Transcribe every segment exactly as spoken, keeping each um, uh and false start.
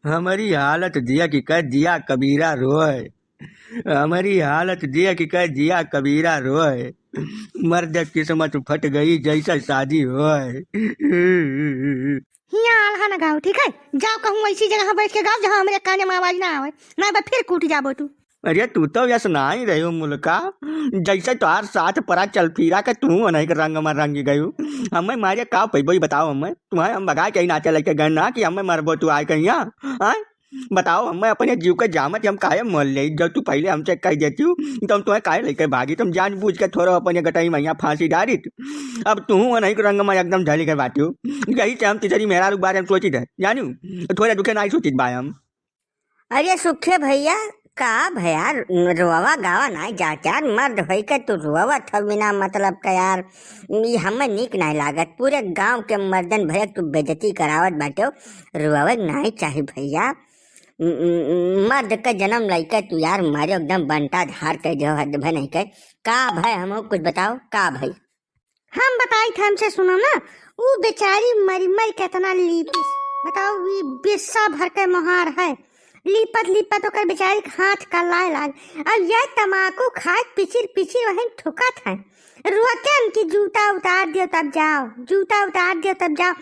हमरी हालत देख के जिया कबीरा रोए, हमरी हालत देख के जिया कबीरा रोए, मर्द किस्मत फट गई जैसा शादी होए। हियाँ आल्हा न गाओ, ठीक है? जाओ कहूँ ऐसी जगह बैठ के गाओ जहाँ हमरे काने में आवाज ना आवे, ना बा फिर कूट जाबो तू। अरे तू तो यस नाई रह्यो मुल्का, जैसे तोहार साथ परा चल फिरा के तू अनहिक रंग में रंग गयू। हमें मारे का पैबो ई बताओ हमें, तुम्हें हम भगा के ही नाचे लेके गए ना कि हमें मरबो तू आए कहिया, हाँ? बताओ हमें अपने जीव के जामत हम काहे मोल ले, जब तू पहले हमसे कह देती हूँ तो हम तुम्हें काहे लेके भागी, तुम जानबूझ के थोड़ा अपने गटई में यहाँ फांसी डारित। अब तू अनहिक रंग में एकदम झली के बाटी हो, यही से हम तीसरी मेहरारू के बारे में सोचित है, जानू? थोड़ा दुखे नाई सोचित बा हम। अरे सुखे भैया, का भैया, रोवा गावा नाई जात यार, मर्द होई के तू रोवत हव बिना मतलब के यार, ई हमें नीक नाई लागत। पूरे गांव के मर्दन भैया तू बेइज्जती करावत बाटे हो, रोवे नाई चाही भैया। म-, म-, मर्द के जन्म लइके तू यार मारे एकदम बंटा झाड़ के जो हद भे नहीं के। का भय हमको कुछ बताओ, का भय? हम बताई थे, हमसे सुनो ना, ऊ बेचारी मरी मरी केतना लीपिस, बताओ, ई बिस्सा भर के मोहार है, लीपत लीपत ओकर बेचारी के हाथ कलाए लाग। अब यह तमाकू खाए पिचिर पिचिर वहीं थुकत है, रोकन कि जूता उतार दियो तब जाओ, जूता उतार दियो तब जाओ।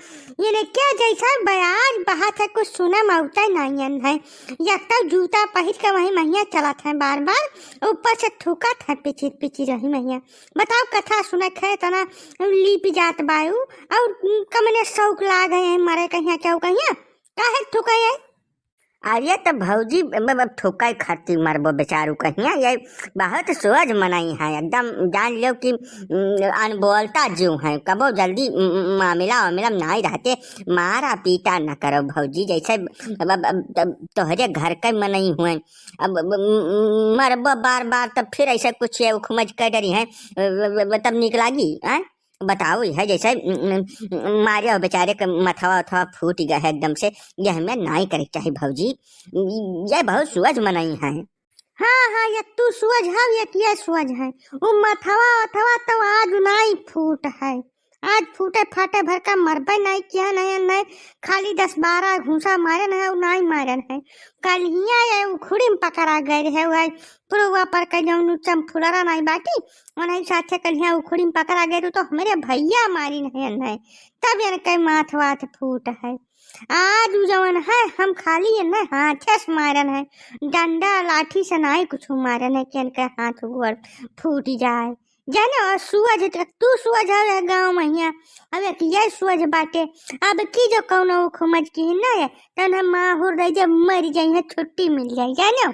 ये ने क्या जैसा बयाज बहात है, कुछ सुने में उतै नहीं है, एक तो जूता पहिर के वहीं महिया चलत है बार बार, ऊपर से थुकत है पिचिर पिचिर वहीं महिया। बताओ, कथा सुनत है, तना लीप जात बायू, और कमने शौक लाग है मरे कहिया, क्या कहिया, काहे थुके है? अरे त भौजी, अब, अब थुके खातिर मरबो बेचारू कहिया, ये बहुत सोझ मनई है, एकदम जान लो कि, उम, अनबोलता जीव है, कबो जल्दी, उम, उम, मामला वामला में नाई रहते, मारा पीटा न करो भौजी, जैसे अब, अब, अब, अब तोहरे घर के मनई हुए, अब, अब, म-, म-, मरबो बार बार, तब फिर ऐसे कुछ ये उखमज कर डरी है, ब-, ब-, ब-, तब नीक लागी, हैं? बताओ, यह जैसे, म-, म-, मारे हो बेचारे के मथवा उथवा फूट गया है एकदम से, यह हमें नाई करे के चाही भौजी, ये बहुत सुअज मनई है। हाँ, हाँ, ये तू सुअज है, ये किया सुअज है, वो मथवा उथवा तो आज नाई फूट है। आज फूटे फाटे भर का मरबे नाई किया, नहीं, नहीं, खाली दस बारह घूसा मारे नहीं, और नाई मारे नहीं। कल हिया ये उखड़ी में पकड़ा गए रहे, वह पुरवा पर के जौन चमफुलरा नाई बाटी, उन्हीं साथे कल हिया उखड़ी में पकड़ा गए रहे, तो हमरे भैया मारी नहीं, नहीं, तब इनके माथ वाथ फूट है। आज उ जौन है, हम खाली इन्हें हाथे से मारन है, डंडा लाठी से नाई कुछ मारन है कि इनके हाथ गोड़ फूट जाए। जाने, और सुअज तक तू सुअज है गाँव में हिया, अब एक ये सुअज बाटे, अब की जो कौनो उखमज की ना है, तन हम माहुर दे जब मर जाई है, छुट्टी मिल जाए, जाने।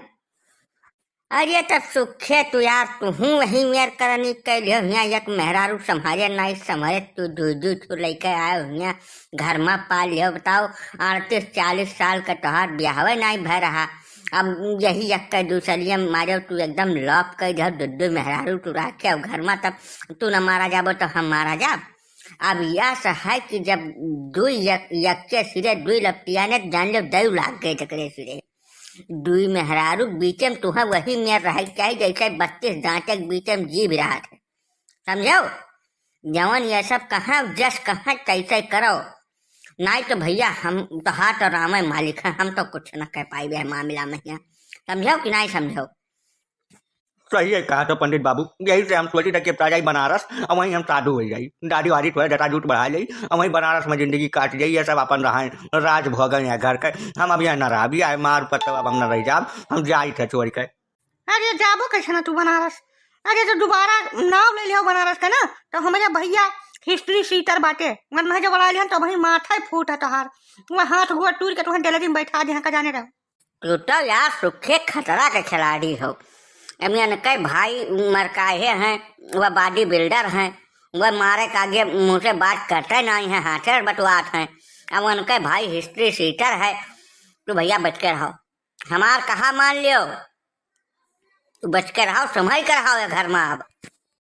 अरे त सुखे तू यार, तुहूँ वही मेर करनी कैले हो, हियाँ एक मेहरारू संभारे नाई संभारे, तू दुई दुई ठो लइके आए हो हियाँ, घर में पाल लियो। बताओ, अड़तीस चालीस साल का तोहार ब्याहवे नाई भय रहा, अब यही एक दूसरिया मारे तू एकदम लॉप कर दे, दू दू मेहरारू तू राखे हो घर में, तब तू न मारा जाबो तो हम मारा जाब। अब यह है कि जब दुई यक-, यक्के सिरे दुई लपटिया ने जान लो दऊ लाग गए जकरे सिरे। दुई मेहरारू के बीचे में तुहें वही में रहे के चाही, जैसे बत्तीस दांते के बीचे में जीभ रहत है। समझो? जवन ये सब कहाँ, जस कहाँ, तैसे करो। नाई तो भैया, हम तो हाथ और रामे मालिक हैं, हम तो कुछ न कह पाइबे है मामला में हियाँ। समझो कि नाई समझो? सही है कहा तो पंडित बाबू, यही से हम सोची था कि अब जाई बनारस, और वहीं हम साधु हो जाई, दाढ़ी वाढ़ी थोड़ा जटाजूट बढ़ा ले, और वहीं बनारस में जिंदगी काट जाई, ये सब अपन रहा राज भोगन या घर के, हम अब यहाँ न रहा, अभी आए मार पत्ता, अब हम न रह जाब, हम जाई थे छोड़ के। अरे जाबो कैसे ना तू बनारस? अरे जो दोबारा नाव ले लियो बनारस का ना, तो हमारे भैया हिस्ट्री शीटर बाटे, वरना जब बड़ा लिया तो वही माथा ही फूट है तोहार, वह हाथ गोड़ टूट के तुहें जलेबी में बैठा दे, का जाने रहो। तू तो यार सुखे खतरा के खिलाड़ी हो। एमे इनके भाई मरकाहे हैं, वह बॉडी बिल्डर हैं, वह मारे के आगे मुँह से बात करते नहीं हैं, हाथे बटवात हैं। अब उनके भाई हिस्ट्री शीटर है, तू भैया बच के रहो, हमार कहा मान लियो, तू बच के रहो, संभल के रहो ये घर में। अब